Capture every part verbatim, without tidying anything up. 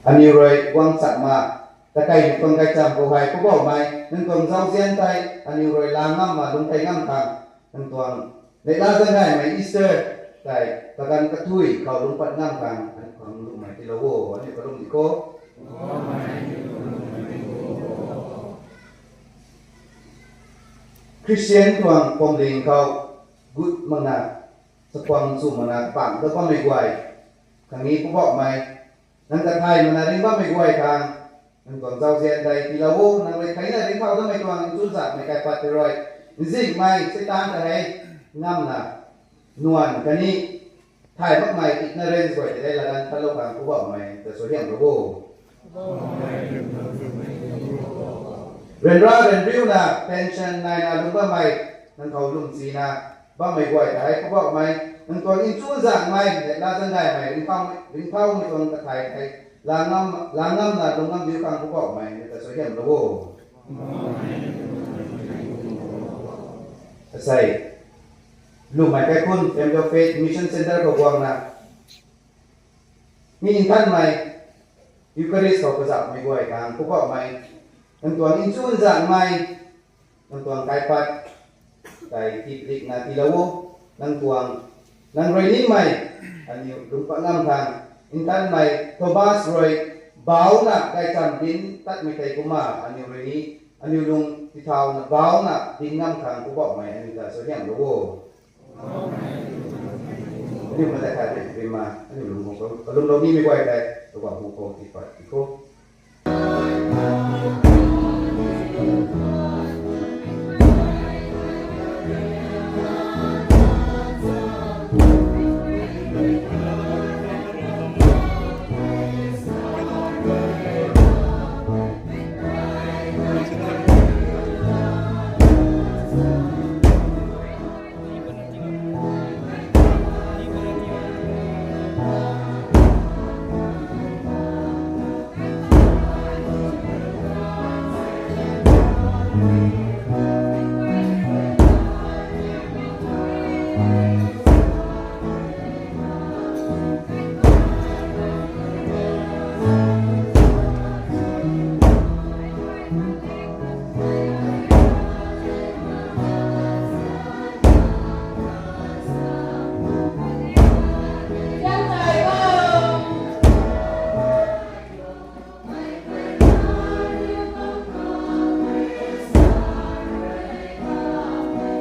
Aniu rui guang chak ma, takai nang tuang gaychamv khou hei Poubauhmei, nang tuang zauzian tei aniu rui la ngam ma lungc tei ngam khang, nang tuang neihla zanggaymei Easter tei kaganv kathui khou lungc pat ngam khang, aniu khang lwmmei tiilou o, aniu kalum di kho. Christian tuang phuamling khou gut makna, chakhwang chu makna bangc dat bammei guay khang ni Poubauhmei, nang kathay makna ringh bammei guay khang, nang tuang zauzian tei tiilou o, nang rui theina ringcthau datmei tuang nchunzanmei kaipat tei rui, nzikmei Seitaan ta hei ngamna, nuan khatni thay makmei ignorance guay tei laganv thalou khang Poubauhmei ta suaihiamlou o. Ryanra ryanriuna tension naina lungc bammei, nang khou lwmchina bammei guay tei Poubauhmei, nang tuang nchunzanmei, neihla zanggaymei, ringcthau, ringcthaumei tuang kathay tei la ngam, la ngamna lungc ngam diu khang Poubauhmei ta suaihiamlou o. Asei, lwmmei kaikhunc Family of Faith Mission Centre khou guangna, mi nthanmei Eucharist khou kazauhmei guay khang Poubauhmei, nang tuang nchunzanmei, nang tuang kaipat tei tiprikna tiilou o, nang tuang, nang rui ningmei aniu lungc pat ngam khang, nthanmei Thomas rui bauna gaychamv dinc tatmei tei kumna aniu rui ni, aniu lung tithauna bauna dinc ngam khang Poubauhmei aniu ta suaihiamlou o. Aniu mata khat rui ma, aniu lung khou kalumlou nimei guay tei Poubauhmei khou tipat di kho.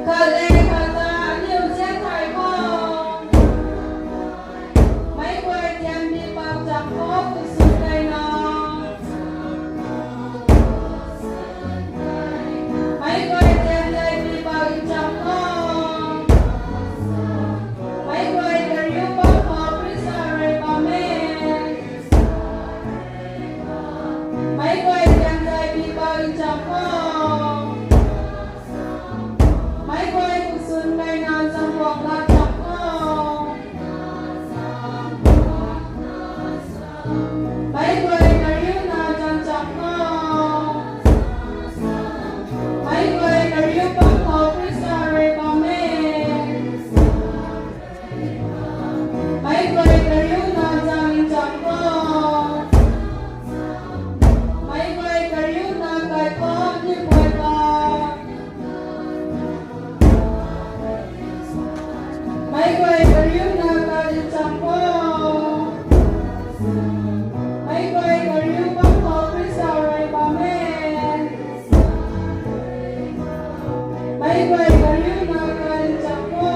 Khat le khat ta aniu zian thay khou, meic guay tian bi pak chak khou kusun kaina, meic guay tian tei bi pak chak khou, meic guay kariu bam khou Khrista rui bam e. Meic guay tian tei bi pak chak khou, meic guay kusun kaina zangguang laa chak khou, meic guay kariuna zang chak khou, meic guay kariu bam khou Khrista rui bam e. Meic guay kariuna zang chak khou, meic guay kariuna kai khou ni guay pa, meic guay kariuna kai chak khou, meic guay kariu bam khou Khrista rui bam e. Meic guay kariuna kai chak khou.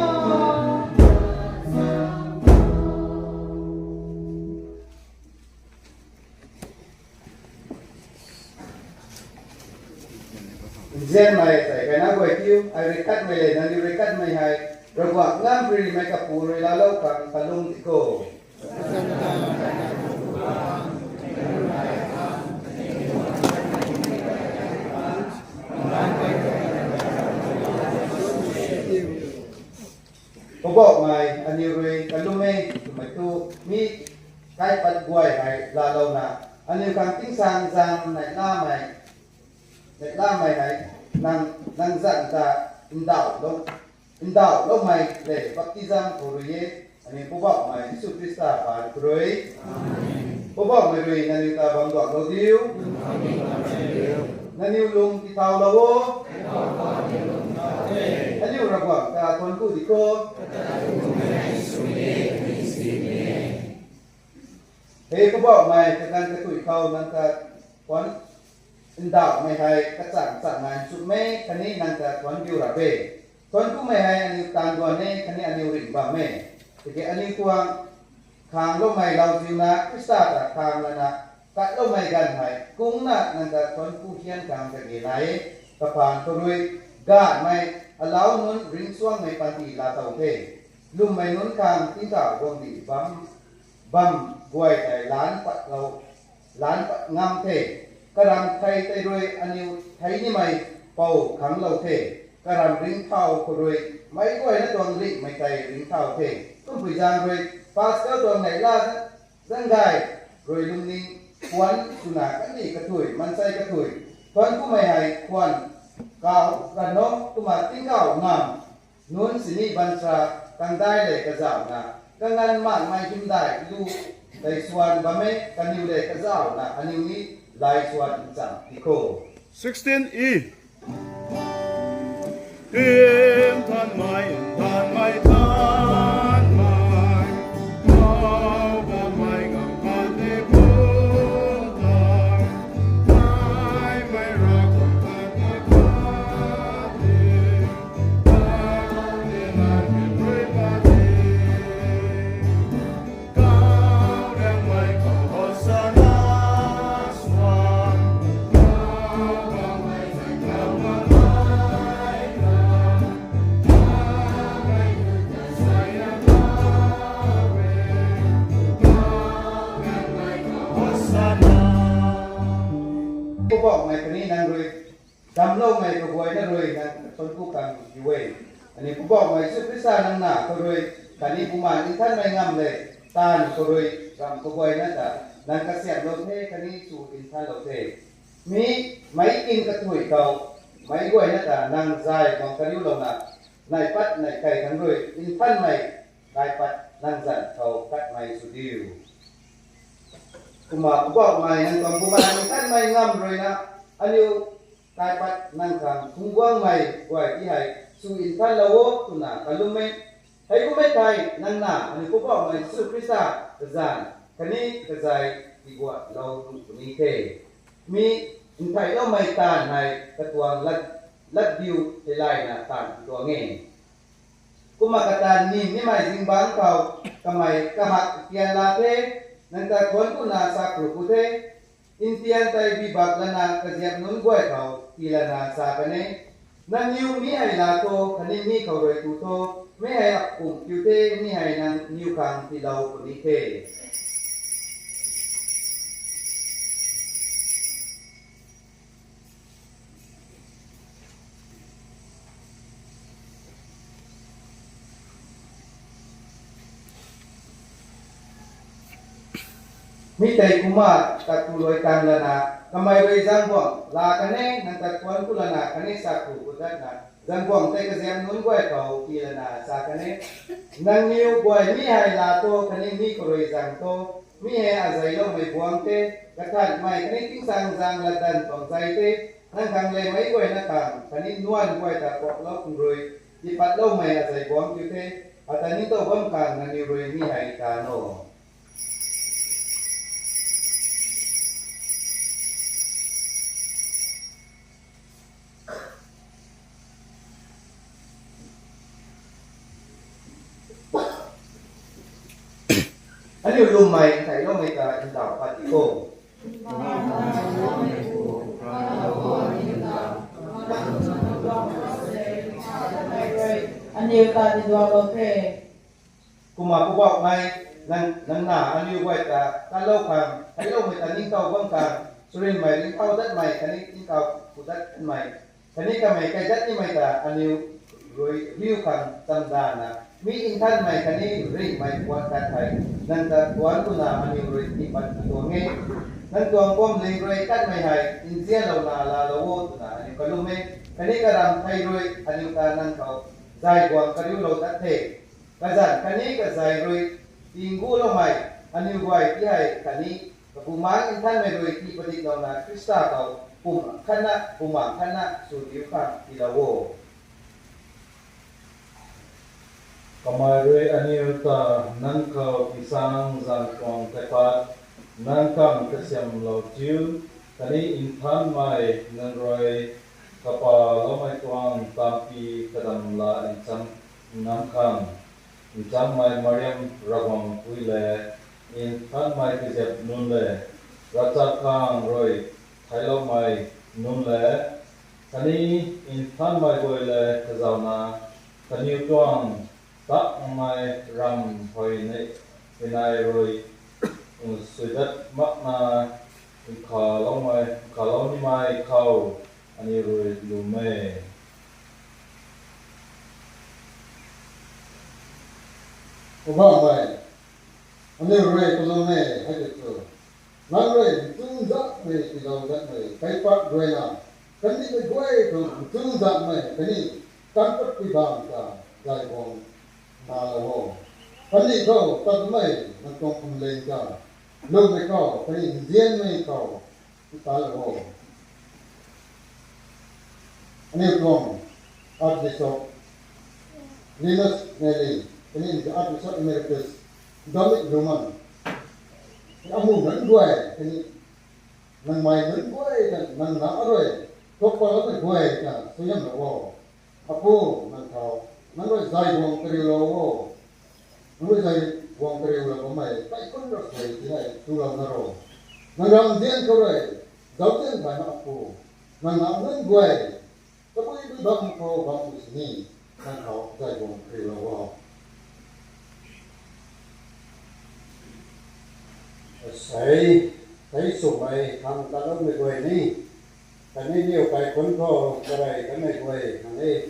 Nzianmei tei kaina guay kiu, ai rui katmei le nangniw rui katmei hei, Ravguangc Ngamparymei Kapu rui laalou khang kalum di kho. Poubauhmei, aniw rui kalum e twmei thu mi kaipat guay hei laalouna, aniw khang tingsaengzaeng neihlamei, neihlamei hei nang, nang zanc ta ndauhlou, ndauhloumei le baptism khou rui e, aniw Poubauhmei Jisu Khrista paan khou rui. Amen. Poubauhmei rui nangniw ta bam duak lou diu. Nangniw lung tithaulou o. Aniu Ravguangc ta thuanc ku di kho. Hei Poubauhmei, kaganv kathuic khou nang ta thuanc ndauhmei hei kachang chang nai nchumhmei khatni nang ta thuanc biu rap e. Thuanc kumei hei aniu taanv duan e khatni aniu ringh bam e. Tiki aniu tuang khangloumei lauziuna Khrista ta khang lana katloumei ganv hei kungna nang ta thuanc ku hian khang kage nai e. Kaphaan khou rui gaanhmei alau nunc ringcsuangmei panty laa tow the. Lwmmei nunc khang tingkauh guangcdic bam, bam guay tei laanc pat lou, laanc pat ngam the. Karamv thei tei rui aniu thei nimei pou khang lou the. Karamv ringcthau khou rui meic guayna tuang ringhmei tei ringcthau the. Kumpui zaeng rui pastor tuang neihla zangay rui lungning khwan swna kandih kathuic, maansei kathuic, thuanc kumei hei khwan kau rano kumna tingkauh ngam nunc sini baanchara kangdai le kazauhna, kanganv makmei hymdaih lu tei swan bam e, kaniw le kazauhna aniw ni lai swan ncham ti kho. Sixteen E. Tim thanmei, thanmei, thanmei, tau bammei ngam khat ni pun tei, thaymei Ravguangc khat ni khat ni, tau ni nai ni rui khat ni. Poubauhmei khatni nang rui damcloumei kaguayna rui nang ta thuanc ku khang diu e. Aniu Poubauhmei Jisu Khrista nang na khou rui khatni Bumaengh Nthanmei ngam le taanv khou rui ramh kaguayna ta nang kasiamhlou the khatni chu nthanlou the. Mi meic kin kathuic khou meic guayna ta nang zay guang kariulouna, nai pat nai kei thangc rui nthanmei kaipat nang zanc khou katmei sw diu. Kumna Poubauhmei nang tuang Bumaengh Nthanmei ngam ruina aniu kaipat nang khang phungc guangmei guay ti hei sw nthanlou o twna kalum e. Hei kum e thei nang na aniu Poubauhmei Jisu Khrista kazanc khatni kazay tiguatlou puni the. Mi ntheiloumei taanv hei katuang lat, latdiu theilayna taanv tuang e. Kumna kata nim nimei zingbangc khou kamei kahak tian la the, nang ta thuanc kuna sa kru ku the. Ntian tei bibak lana kaziap nunc guay khou tii lana sa kan e, nangniw mi hei laa tho khatni mi khou rui tu tho, mi hei apumc kiu the, mi hei nangniw khang tiilou puni the. Mi tei kumna tat ku luai tang lana kamei rui zaengguangc laa kan e, nang ta thuanc ku lana khatni sa kru ku datna zaengguangc tei kaziap nunc guay khou tii lana sa kan e, nangniw guay mi hei laa tho khatni mi khou rui zaeng tho, mi hei azeiloumei buangc the, kathanhmei khatni tingsaengzaeng latdanv tuang zei the, nang khang le meic guayna khang khatni nuan guay ta kuaklou khang rui tipatloumei azei buangc kiu the. Ata ningtow bam khang nangniw rui mi hei ta no. Aniu lwmmei ntheiloumei ta ndauh pat di kho. Aniu ta tiduaklou the. Kumna Poubauhmei, nang, nang na aniu guay ta kanlou khang, theicloumei ta ningtow bam khang, charynmei ringcthau datmei khatni tingkauh ku dat kanmei khatni kamei kaidat nimei ta aniu rui riu khang chamdanna, mi nthanmei khatni ringhmei puan khat hei nang ta thuanc kuna aniu rui tipat tuang e. Nang tuang puamling rui katmei hei nzianlouna laalou o twna aniu kalum e. Khatni karamv thei rui aniu ta nang khou zay guang kariulou dat the. Kazanc khatni kazay rui tingguloumei aniu guay ti hei khatni Kabumaengh Nthanmei rui tii padiklouna Khrista khou pum khatna, bumaengh khatna sw diu khang tiilou o. Kamei rui aniu ta nang khou tisaengzaeng tuang kaipat nang khang kasiamhlou thiu, khatni Nthanmei nang rui kapahloumei tuang taanvpi kadam la ncham ngam khang, Nchamhmei Mariam Ravguangc pui le, Nthanmei Kazip nunc le, ravchapkhaeng rui theicloumei nunc le, khatni Nthanmei guay le kazauna, kaniw tuang takmei ramv huayney, huayney rui suaidat makna nkhavloumei, nkhavlou nimei khou aniu rui lwm e. Poubauhmei, aniu rui kalum e, hei tei tu. Nang rui nchunzakmei tiilou datmei kaipat ruina, kandihmei guay tuang nchunzakmei khatni kanpatpui bam ta zay guang nalou o. Kandih khou tatmei nang tuang phuamling ta, lwmmei khou khatni nzianmei khou ntalou o. Aniu tuang Archbishop Linus Neli, khatni Archbishop Emeritus Dominic Luman, amu nunc guay khatni nangmei nunc guay ta nang na rui thukpaloumei guay ta suaihiamlou o. Apu, nang khou, nang rui zay guang kariulou o. Nang rui zay guang kariulou bammei kaikhunc rui suai tinei tulou na ro. Nang ramzian khou rui zauzian thayna Apu, nang na nunc guay tabui bui bam khou bampui sini, nang khou zay guang kariulou o. Asei, thei swmei khang taloumei guay ni, khatni niw kaikhunc khou karey kanmei guay khang e,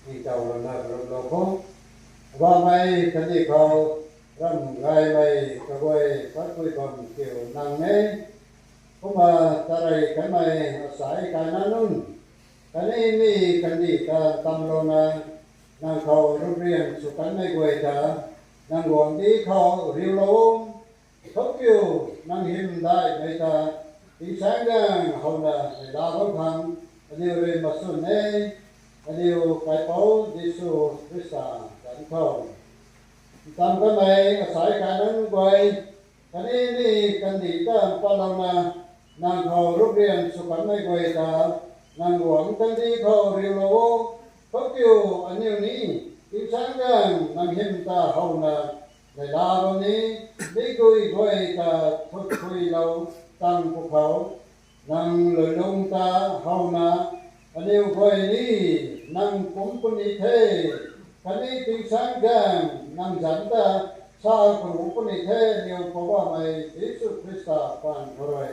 ningtowlouna kalumlou kho. Bammei khatni khou ramv gaymei kaguay patpui bam kiu nang e. Kumna karey kanmei asei kaina nunc, khatni mi kandih ta tamlouna, nang khou ruprian sw kanmei guay ta, nang guangcdic khou riulou o. Thowkiu, nang hymdaihmei ta tingsaengzaeng howna neihla bam khang, aniu rui machwn e, aniu Kaipouc Jisu Khrista zanc khou. Ntam kanmei asei kaina nunc guay, khatni mi kandih ta patlouna, nang khou ruprian sw kanmei guay ta, nang guangc kandih khou riulou o. Thowkiu, aniu ni tingsaengzaeng nang hym ta howna neihla bam ni, mi guay guay ta thuthuilou tang pwkhou, nang luilung ta howna, aniw guay ni nang kumc puni the, khatni tingsaengzaeng nang zanc ta sa karu puni the, aniw Poubauhmei Jisu Khrista paan khou rui.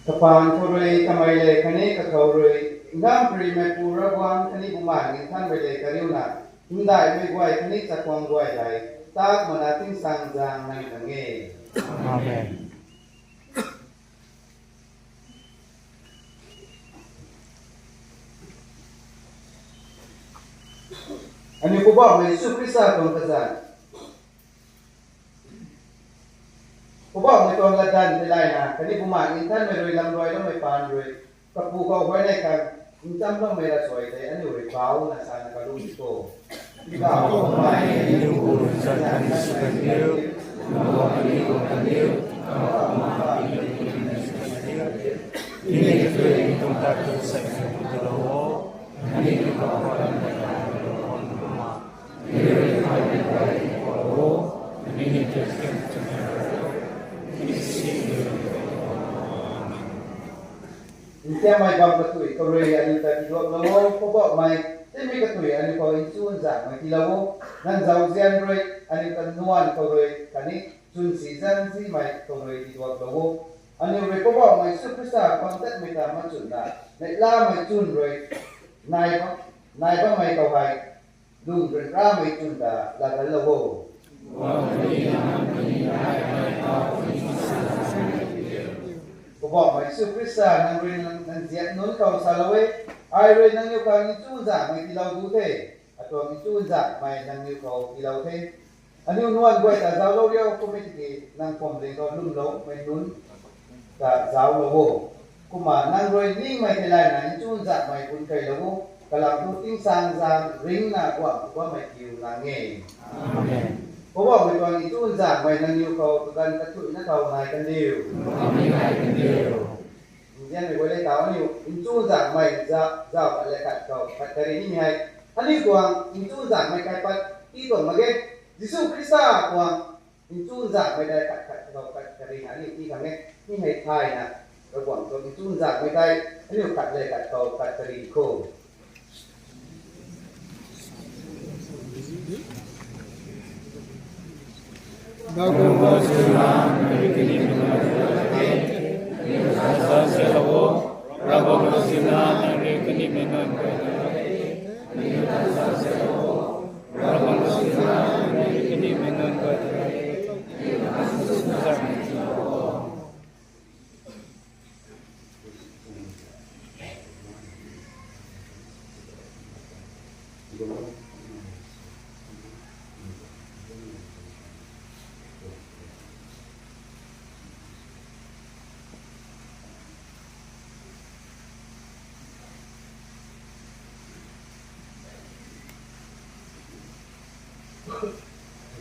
Kapaan khou rui, kamei le khatni kakhou rui, Ngamparymeipu Ravguangc khatni Bumaengh Nthanmei le kariuna, hymdaihmei guay khatni chakhwang guay hei, tak mana tingsaengzaeng nang khang e. Amen. Aniu Poubauhmei Jisu Khrista tuang kazanc, Poubauhmei tuang latdanv tei layna, khatni Bumaengh Nthanmei rui lamruailoumei paan rui, kapu khou huayney khang, nchamloumei ravsuai tei aniu rui bauna sana kalum di kho. Nzianmei bam katui khou rui aniu ta tiduaklou o, Poubauhmei, tingmei katui aniu khou nchunzaengmei tiilou o, nang zauzian rui aniu ta nuan khou rui khatni chwnsi zanzimei khou rui tiduaklou o. Aniu rui Poubauhmei Jisu Khrista bam tatmei ta machwnna, neihlamei chwn rui nai bam, nai bammei khou hei, lung ryanramei chwn ta latdanlou o. Poubauhmei Jisu Khrista nang rui nang, nzian nunc khou salou e, Ai rui nangniw khang nchunzanmei tiilou du the, atuang nchunzanmei nangniw khou tiilou the. Aniu nuan guay ta zauclou riu, kummei tiki nang phuamling khou lwmloumei nunc ta zauclou o. Kumna nang rui ningmei theilayna nchunzanmei pun keylou o. Kalam thu tingsaengzaeng ringcna guang bammei kiu nang e. Amen. Poubauhmei tuang nchunzanmei nangniw khou kaganv kathuicna khou nai kan diu. Amen. Nzianmei guay le tau, aniu nchunzanmei zauc khat le khat khou khat kari nimei hei, aniu tuang nchunzanmei kaipat tii tuang mak ge. Jisu Khrista tuang nchunzanmei tei khat khat khou khat kari na aniu tii khang e. Mi hei thayna, Ravguangc tuang nchunzanmei tei aniu khat le khat khou khat kari kho.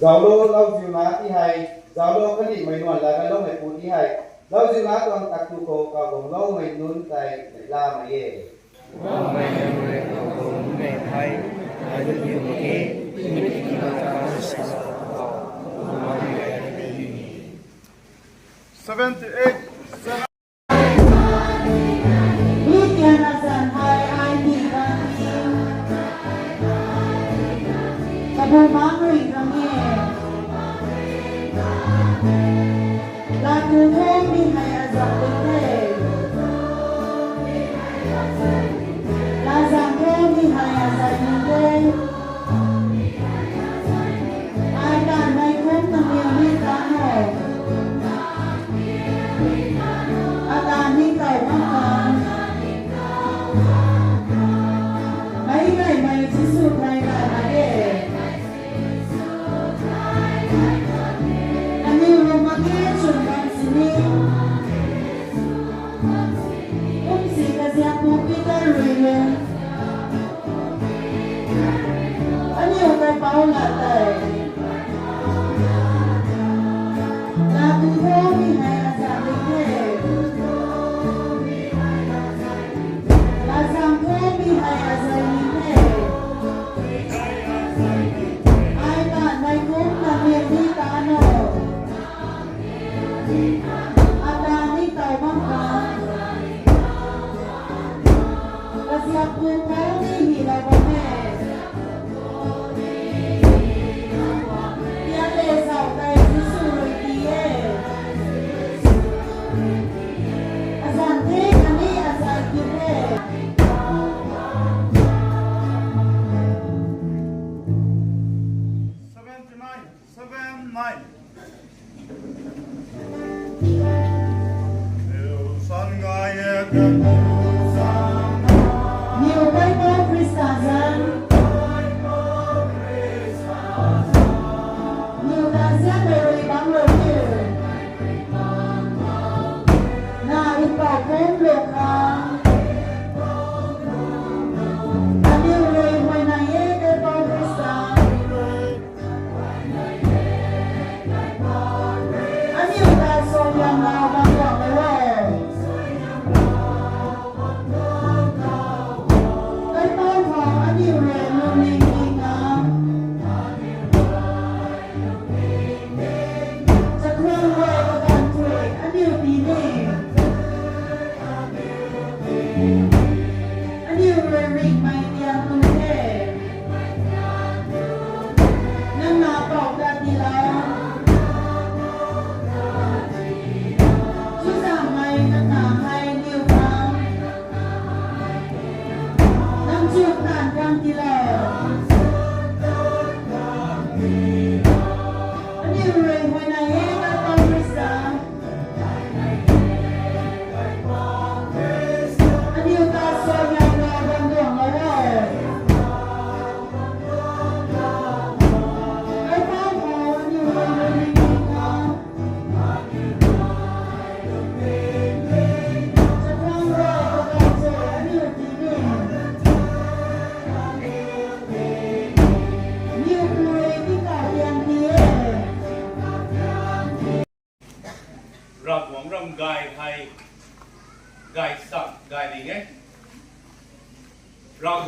Zauclou, lauziu na ti hei, zauclou, kandihmei nuan laa ganloumeipu ti hei, lauziu na tuang kathu khou kaguangloumei nunc tei neihlamei e. Seventy-eight. Mi tian azanc hei ai ni bam ni, kabu mang rui bam ni. Latu the, mi hei azanc ni the. Lazaeng the, mi hei azanc ni the. Ai tanmei kum nangniw ni tan o. Ata ni tau bam khang. Meic gaymei Jisu thay gay mak ge. Aniu lung mak ge chwn bam sini. Kum si kaziappu Peter rui le, aniu kaipouc lat tei, latu the, mi hei azanc ni the. Lazaeng the, mi hei azanc ni the. Ai tanmei kum nangniw ni tan o. Ata ni tau bam khang. Kaziappu Paul ni hylou bam e. Tian le zauc tei Jisu rui ti e. Azanc the, khatni azanc ti the. Seventy-nine. Seven, nine. Niw Baibal Khrista zanc. Niw ta zianmei rui bam lou ni. Na ipou kum lou khang. Aniu rui huayney e, Baibal Khrista. Aniu ta suaihiamlou bam tuang e. Kaipouc khou aniu rui lungning ning na, chakhwang rui kaganv thui aniu tii ni. Aniu rui ringhmei tiang tu the. Nang na pou ta tiilou. Chuzaenghmei nang na hei niw khang, nang chu khan khang tiilou. Aniu rui huayney e, Baibal Khrista. Aniu ta suaihiamlou bam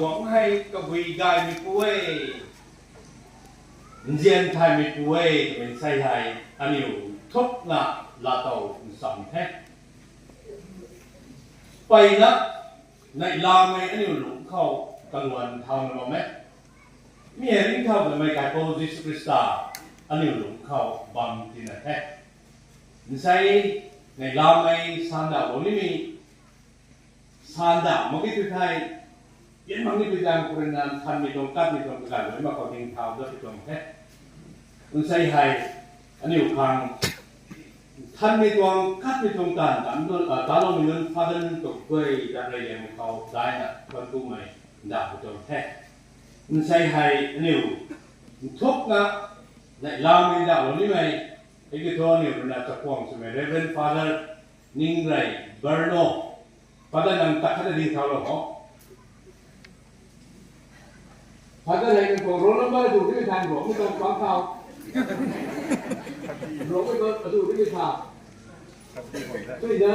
Guang hei kabui gaymei pu e, nzian thaymei pu e, twmei nsei hei aniu thukna laatow nsam the. Mpeyna neihlamei aniu lungc khou kaluan thauna bam e. Mi hei ringcthau twmei Kaipouc Jisu Khrista aniu lungc khou bam tina the. Nsei neihlamei sandauh lou nimei, sandauh mak ki tu thei, pian mak ni pi zang khou rui na nthanmei tuang katmei tuang kaganv lou mak khou ding thau dat pi tuang the. Nsei hei aniu khang nthanmei tuang katmei tuang taanv tan, taloumei nunc Father nunc tu guay dat rey liangmei khou daina thuanc kumei ndauh pi tuang the. Nsei hei aniu nthukna neihlamei ndauh lou nimei, hei ki thu aniu rui na chakhwang swmei Reverend Father Ningrey Berno, Father nang ta khatna ding thaulou ho. Father hei nang tuang roll number adu nimei tha, Ruangmei tuang pang thau. Ruangmei tuang adu nimei tha. Suina,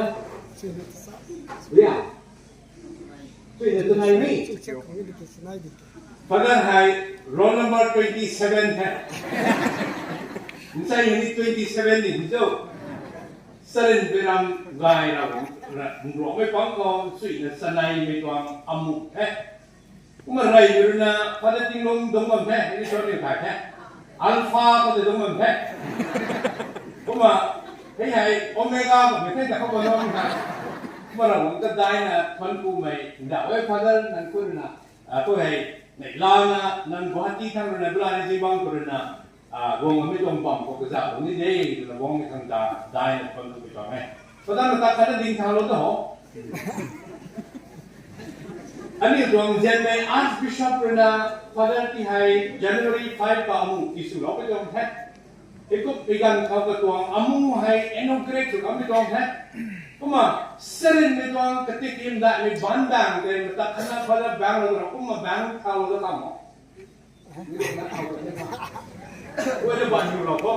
Ria, suina tanei ni. Father hei roll number twenty seven the. Nsei hei ni twenty seven ni hi cho. Sarin Biram Gay ra, Ruangmei pang khou suina saneimei tuang amu the. Kumna rey rui na Father Tinglung dungc bam the, hei ni soniu thay the. Alpha khou tei dungc bam the. Kumna hei hei Omega bammei the ta khou bam nuang the. Kumna Ravguangc ta daina thuanc kumei ndauh e Father nang khou rui na, a, tu hei neihlana nang Guwahati thang rui na bula ni zi bang khou rui na, a, guang mi tuang bam khou kazauh ni de twna guangmei khang ta daina thuanc kumei tuang e. Father mata khatna ding thaulou ta ho. Aniu tuang nzianmei Archbishop rui na Father ti hei January five ka amu tiswloumei tuang the. Hei kum pi ganv khou katuang amu hei inaugurate sw kammei tuang the. Kumna sarinmei tuang katik hymdaihmei baan bang tei mata khatna Father bang lou na kumna bang thaulou ta kam o. Guayna baan niw lou kho.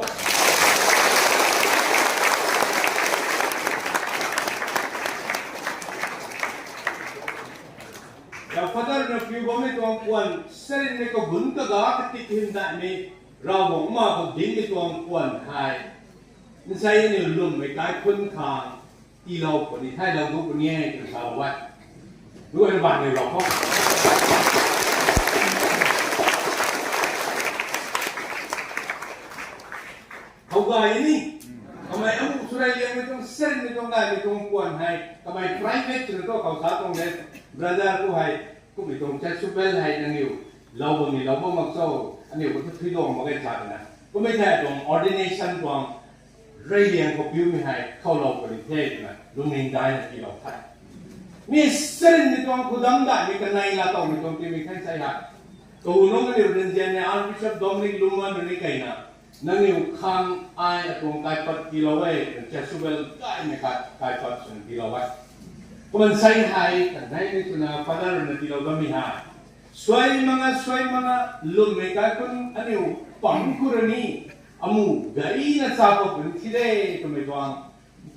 Ya Father na piu bammei tuang puan, sarinmei kagun kaga katik hymdaihmei, Ravguangc ma khou dincmei tuang puan hei, nsei aniu lwmmei kaikhunc khang tiilou puni, thailou gu puni e twna salou e. Guayna baan niw lou kho. Khou gay ni, kamei amu swrey liangmei tuang sarinmei tuang gaymei tuang puan hei kamei private swna tu khou sa tuang de, brother tu hei, kummei tuang chasuppel hei nangniw lou bammei lou bam mak cho, aniu khou tu thuiluang mak ge sa twna. Kummei thei tuang ordination tuang reyliang khou piumei hei khoulou puni the twna lungning daina tiilou the. Mi sarinmei tuang khudam daihmei kanei laatowmei tuang tiimei the nsei hei. Kahu nunc aniu rui nzianmei Archbishop Dominic Lungman rui ni keina, nangniw khang ai atuang kaipat tiilou e, chasuppel gaymei khat kaipat swna tiilou e. Kumna nsei hei kanei ni twna Father rui na tiilou bammei hei, suai mana suai mana lwmmei kaikhunc aniu pang khou rui ni amu gayna chapou puni thi de twmei tuang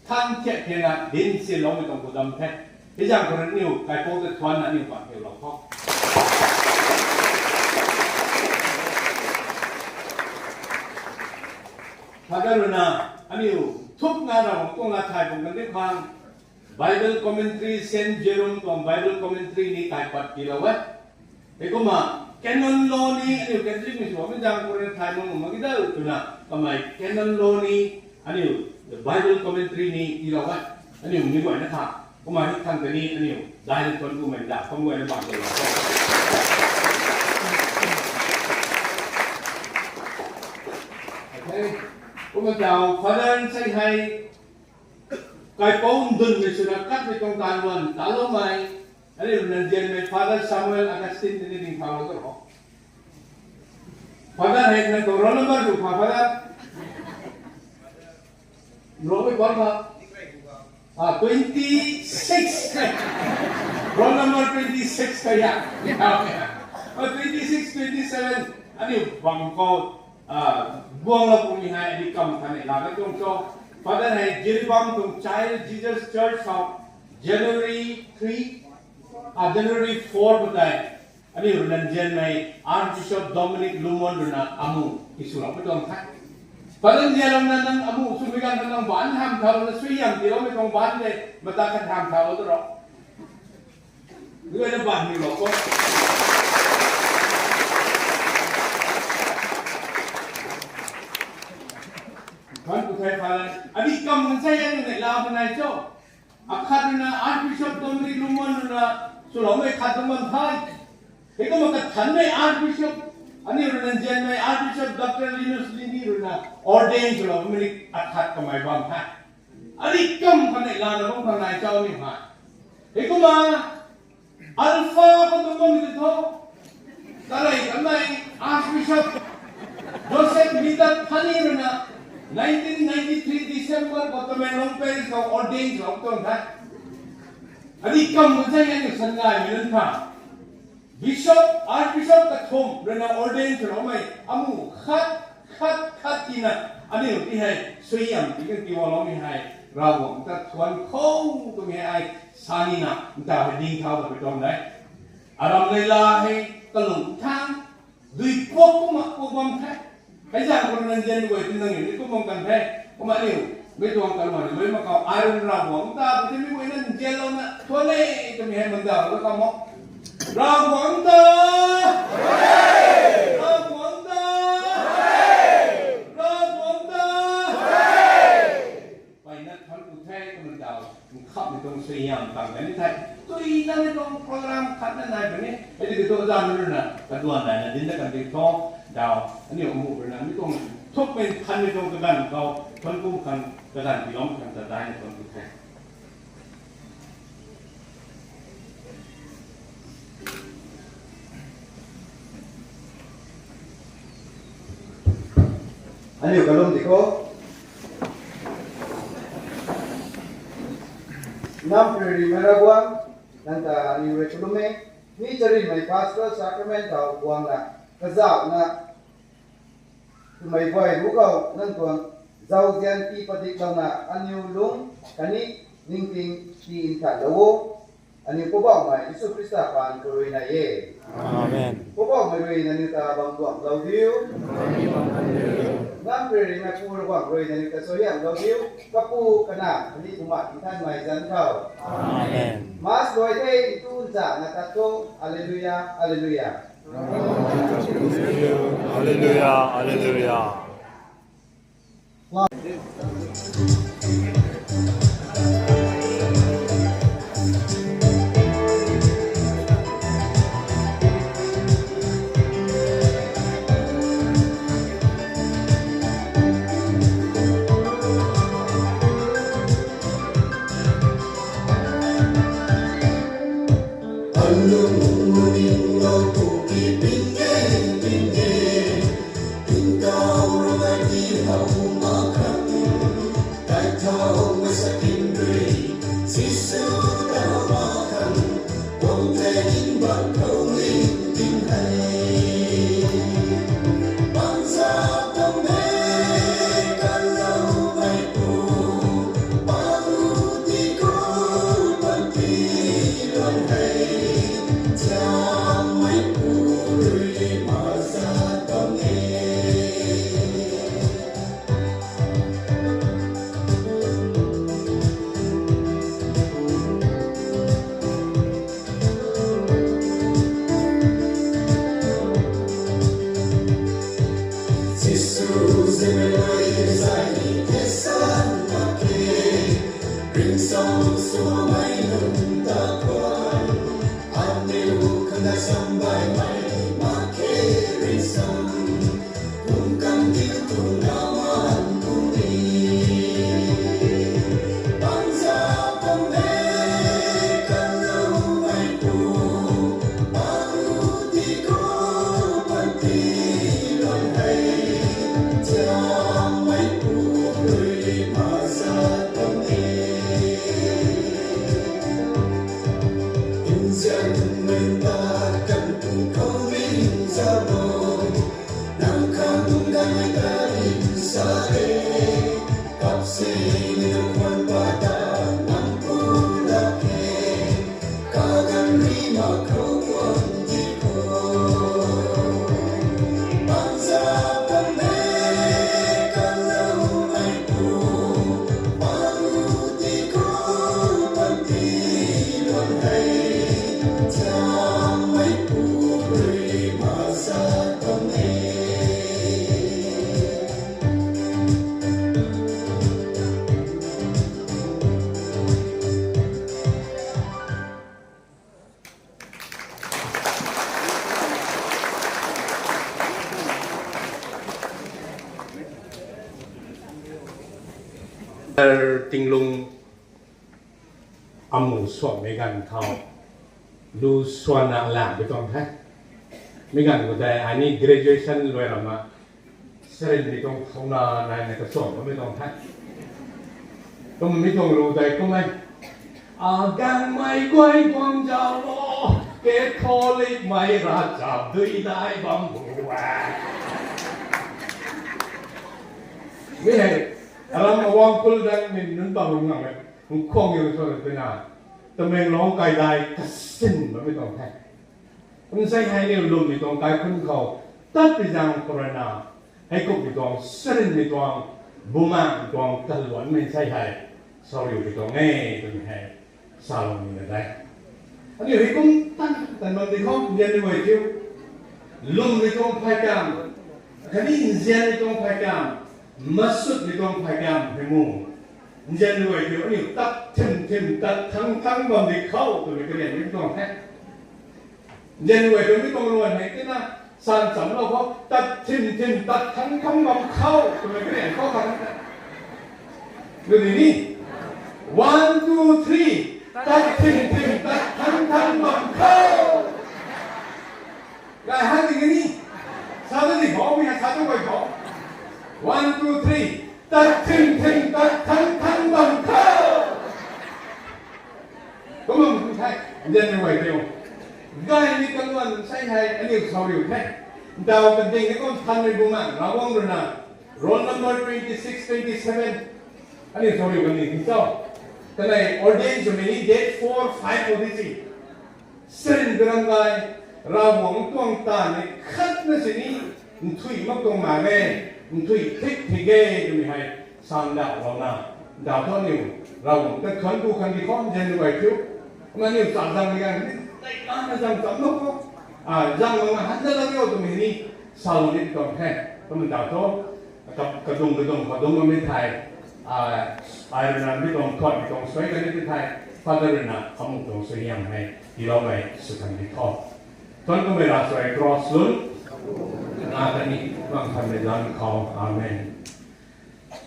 than thiak thiakna dinc siloumei tuang khudam the. Hei zaeng khou rui aniu kaipouc ta thuanna aniu baan niw lou kho. Father rui na aniu thukna Ravguangc tuang lat thay bam kan diu khang Bible commentary, Saint Jerome tuang Bible commentary ni kaipat tiilou e. Hei kumna canon law ni aniu Catholicmei sw bammei zaeng khou rui thay mak mak ki da twna kamei canon law ni aniu Bible commentary ni tiilou e. Aniu mi guayna tha. Kumna hei khang ta ni aniu daina thuanc kumei da kum guayna baan lou. Kumna tau Father nsei hei kaipouc ndunmei swna katmei tuang taanv luan taloumei, aniu rui nzianmei Father Samuel Augustine tini ding thaulou ta ho. Father hei nang tuang roll number tu kha Father. Roll number kha. Ah, twenty six. Roll number twenty six kha ya. Ah, twenty six, twenty seven aniu bam khou, ah, guanglou puni hei adi kam khatni laa ka tuang cho. Father hei Jiribam tuang Child Jesus Church khou January three, ah, January four khou tei Aniu rui na nzianmei Archbishop Dominic Lumon rui na amu iswloumei tuang the. Palan nzianlouna nang amu swmei ganv khou nang baan ham thau na suaihiam tiiloumei tuang baan de, mata khat ham thau tu ro. Ngai na baan ni lo ko. Kan ku thei phalan. Abi kam kan sa ya ni la bu nai cho. Akhat na Archbishop Dominic Lumon na swloumei khat tu man thai. Hei kumna kathanmei Archbishop, aniu rui na nzianmei Archbishop Doctor Linus Lini rui na ordain swloumei akhat kamei bam the. Ani kam kanei lana bam kanei chau ni hei. Hei kumna Alpha khou tu bam ni tho. Karei kanei Archbishop Joseph Midat Thani rui na nineteen ninety-three December khou Tamenglong Parish khou ordain swlou tuang the. Ani kam kan sa ya ni san ngai mi lan tha. Bishop, Archbishop kathumh rui na ordain swloumei amu khat, khat, khat tina aniu ti hei suaihiam ti kan tiiloumei hei Ravguangc ta thuan khou twmei hei ai sa nina nta hei ding thau ta pui tuang de. Aram leila hei kalung thang dui puak kumna puak bam the. Hei zang khou nang nzian guay ti nang ni kum bam kan the. Kumna aniu mei tuang kan ma ni mei ma khou ai rui Ravguangc ta ti mei guay nang nzianlouna thuan e twmei hei man daw la kam o. Ravguangc ta! Ravguangc ta! Ravguangc ta! Pai na than ku the kumna daw nkhap ni tuang suaihiam tang kan ni the. Tui na ni tuang program khat na nai puni. Hei ti tuang zan ni na kaduan nai na din na kan ti tho daw. Aniu amu rui na mi tuang thuk men khan ni tuang kaganv khou, thon kum khan kaganv tiilou khan ta dai na tuang ku the. Aniu kalum di kho. Nam priri mara guang, nang ta aniu rui kalum e, mi chari mei pastoral sacrament tau guang na, kazauh na, twmei guay ru khou nang tuang zauzian tii padiklouna aniu lung khatni ningting tii ntanlou o. Aniu Poubauhmei Jisu Khrista paan khou rui nai e. Amen. Poubauhmei rui nangniw ta bam guanglou diu. Ngam rui rui na Pu Ravguangc rui nangniw ta suaihiamlou diu. Kapu, Kanac khatni Bumaengh Nthanmei zanc khou. Amen. Mass luai the, ntu nchana tat tho. Alleluia, alleluia. Alleluia, alleluia. Tinglung amu suanmei ganv khou lu suanna lang bi tuang the. Mi ganv khou tei ai ni graduation luai rama sarinmei tuang thouna naina kasuan bammei tuang the. Kum mi tuang lu tei kum e. Agangmei guay guang zauc lo, Catholicmei ravchap dui dai bam bu e. Mi hei, aram awang pul dan min nunc bam ngam e. Nkhwang yau sw twna, Tamenglong kaidai kasin bammei tuang the. Kum sei hei niw lwmmei tuang kaikhunc khou, tat pi zaeng khou rana, hei kumhmei tuang, sarinmei tuang, bumaengmei tuang, kaluanmei sei hei, sauriu pi tuang e, twmei hei, saloumei na de. Aniu hei kum tan, tan bam di khou, nzianmei guay thiu. Lwmmei tuang phay kam, khatni nzianmei tuang phay kam, masutmei tuang phay kam hei mu. Nzianmei guay thiu, aniu tat thim thim, tat thang thang bam di khou, twmei karianmei tuang the. Nzianmei guay thiu mi tuang luan hei tina, san chamlou khou, tat thim thim, tat thang thang bam khou, twmei karian khou khang. Lu di ni. One, two, three. Tat thim thim, tat thang thang bam khou. Gay han di ni. Sa ta di khou, mi ha sa tu guay khou. One, two, three. Tat thim thim, tat thang thang bam khou. Kum bam the, nzianmei guay thiu. Gaymei kaluan sei hei aniu sauriu the. Daw kading ni kum thanmei bumaengh Ravguangc rui na, roll number twenty six, twenty seven. Aniu sauriu kan ni ti cho. Kanei ordain swmei ni date four, five khou di si. Sarin karam gay, Ravguangc tuang taanv ni khatna sini, nthuih mak tuang mak e, nthuih thik thik e twmei hei, sandauhlouna, daw thu aniu, Ravguangc ta thuanc ku khang di khou nzianmei guay thiu. Kumna aniu chazangmei ganv ni, neihlamei zang cham mak khou, zang mak na han da la rio twmei ni, salou ni tuang the. Kumna daw thu, kadung kadung khou dungc bammei thei, ai rui na mi tuang thuanmei tuang suai kan ni thei, Father rui na amu tuang suaihiam hei tiiloumei sw kan di tho. Thuanc kummei ravsuai cross lun, na kan ni, bang thanmei zanc khou. Amen.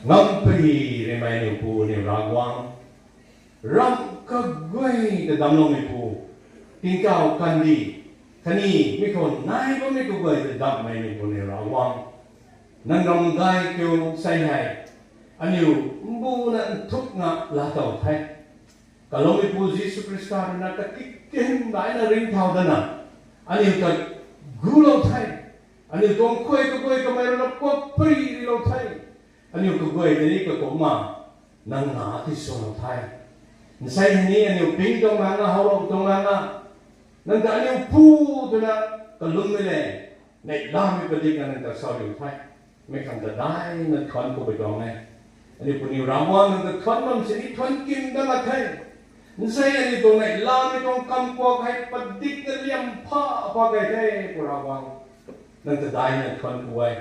Ngampui rimei niu Pu niu Ravguangc, ram kaguay ta damcloumeipu, tingkauh kandih, khatni mi khou nai bammei kaguay ta damhmei niu Pu niu Ravguangc, nang ram gay kiu sei hei, aniu mbuna nthuk nga laatow the. Kaloumeipu Jisu Khrista rui na katik kahym daina ringcthau dana, aniu ta gulou the. Aniu tuang khuay kaguay kamei rui na kuak pary rilou the. Aniu kaguay tei ni kakumna, nang na tiswlou the. Nsei hei ni aniu ping tuang nang na, howlou tuang nang na, nang ta aniu Pu twna kalummei le, neihlamei padikna nang ta sauriu the. Mi khang ta daina thuanc ku pui tuang e. Aniu Pu niu Ravguangc, nang ta thuanc bam sini thuanc kim dat mak the. Nsei aniu tuang neihlamei tuang kamkuak hei padikna liam pha pha key the, Pu Ravguangc. Nang ta daina thuanc ku e.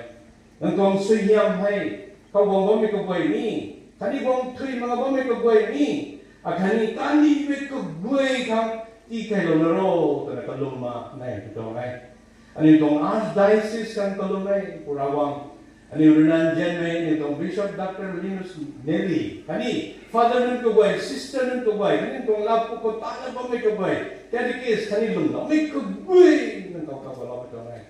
Nang tuang suaihiam hei, khou guang bammei kaguay ni, khatni guang thuy mak bammei kaguay ni, akhatni kandihmei kaguay khang tii keylouna ro, twna kalumna nei pui tuang e. Aniu tuang Archdiocese khang kalum e, Pu Ravguangc. Aniu rui na nzianmei, aniu tuang Bishop Doctor Linus Nelly, khatni Father nunc kaguay, Sister nunc kaguay, khatni tuang lap pu khou tana bammei kaguay, catechist, khatni lwmloumei kaguay, nang khou kaguay lou pui tuang e.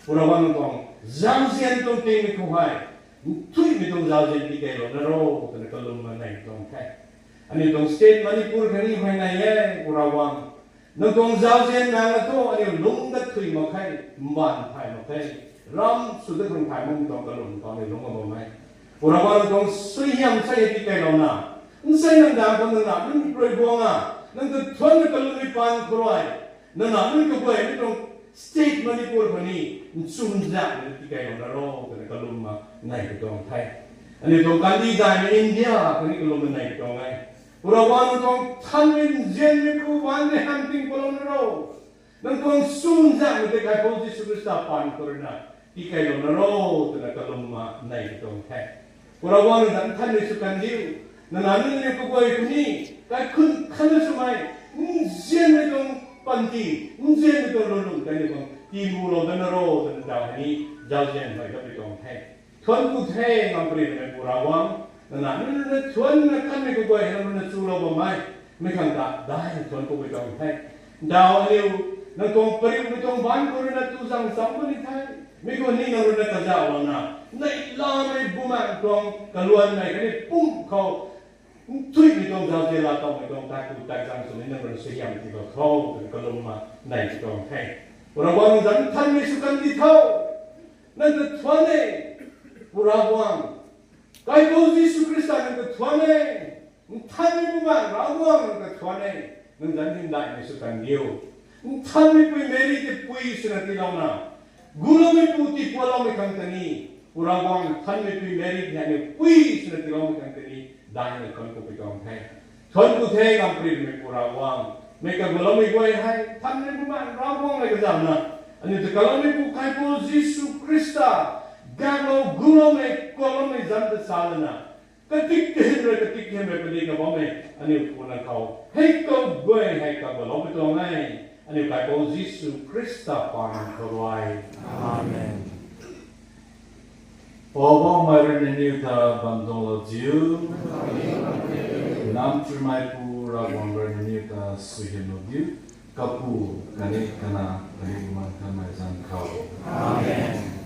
Pu Ravguangc, nang tuang zauzian tuang tingmei khou hei, nthuihmei tuang zauzian tii keylouna ro, twna kalumna nei tuang the. Aniu tuang state Manipur khatni huayney e, Pu Ravguangc. Nang tuang zauzian nang na thu aniu lung dat thuy mak khe, mbaanv thay mak khe, ram sw dat khang thay makmei tuang kalum khou aniu lungc bam e. Pu Ravguangc, nang tuang suaihiam sei hei tii keylouna, nsei nang daeng khou nang na nunc rui guangna, nang ta thuanc na kalummei paan khou rui, nang na nunc kaguay mi tuang state Manipur khou ni nchumzak na tii keylouna ro, twna kalumna nei pui tuang the. Aniu tuang kandih daihmei India khou ni kalumna nei pui tuang e. Pu Ravguangc, nang tuang thanmei nzianmei khou baanc rui han ting palouna ro. Nang tuang sumzaeng tei Kaipouc Jisu Khrista paan khou rui na tikeylou na ro twna kalum ma nei tuang the. Pu Ravguangc, nang zanc nthanmei sw kan diu. Nang na nunc niw kaguay khou ni kaikhun khatna swmei nzianmei tuang panty, nzianmei tuang lwnlung kaniw bam tiimulou dat na ro twna daw hei ni zauzian hei dat pui tuang the. Thuanc ku the, ngamparymei Pu Ravguangc, nang na nunc na thuanc na kanmei kaguay hei nang rui na chulou bammei, mi khang ta daihna thuanc ku pui tuang the. Daw aniu nang tuang pariumei tuang baanc khou rui na tu zang cham puni the. Mi khou ni nang rui na kazauhlouna, neihlamei bumaengh tuang kaluanmei khatni pumc khou nthuihmei tuang zauzian laa towmei tuang kaikhun kaikhun swmei nang rui na suaihiam tiilou tho twna kalum ma nei tuang the. Pu Ravguangc, nang zanc nthanmei sw kan di tho. Nang ta thuanc e, Pu Ravguangc. Kaipouc Jisu Khrista, nang ta thuanc e. Nthanmei Bumaengh Ravguangc, nang ta thuanc e. Nang zanc hymdaihmei sw kan diu. Nthanmeipui Meri tei pui swna tiilouna, guloumeipu tiipualoumei khang ta ni, Pu Ravguangc, nthanmeipui Meri tei aniu pui swna tiiloumei khang ta ni daihna thuanc ku pui tuang the. Thuanc ku the, ngamparymei Pu Ravguangc. Mei kaguloumei guay hei nthanmei Bumaengh Ravguangc mei kazauhna, aniu ta kaloumeipu Kaipouc Jisu Khrista, gaeklou guloumei kuakloumei zanc ta sa lana, katik kahym rui katik kahym rui padik na bammei aniu puna khou hei kaguay hei kaguloumei tuang e. Aniu Kaipouc Jisu Khrista paan khou rui. Amen. Poubauhmei rui nangniw ta bam tuanglou diu. Namcrimeipu Ravguangc rui nangniw ta suaihiamlou diu. Kapu, khatni Kanac, khatni Bumaengh Nthanmei zanc khou. Amen.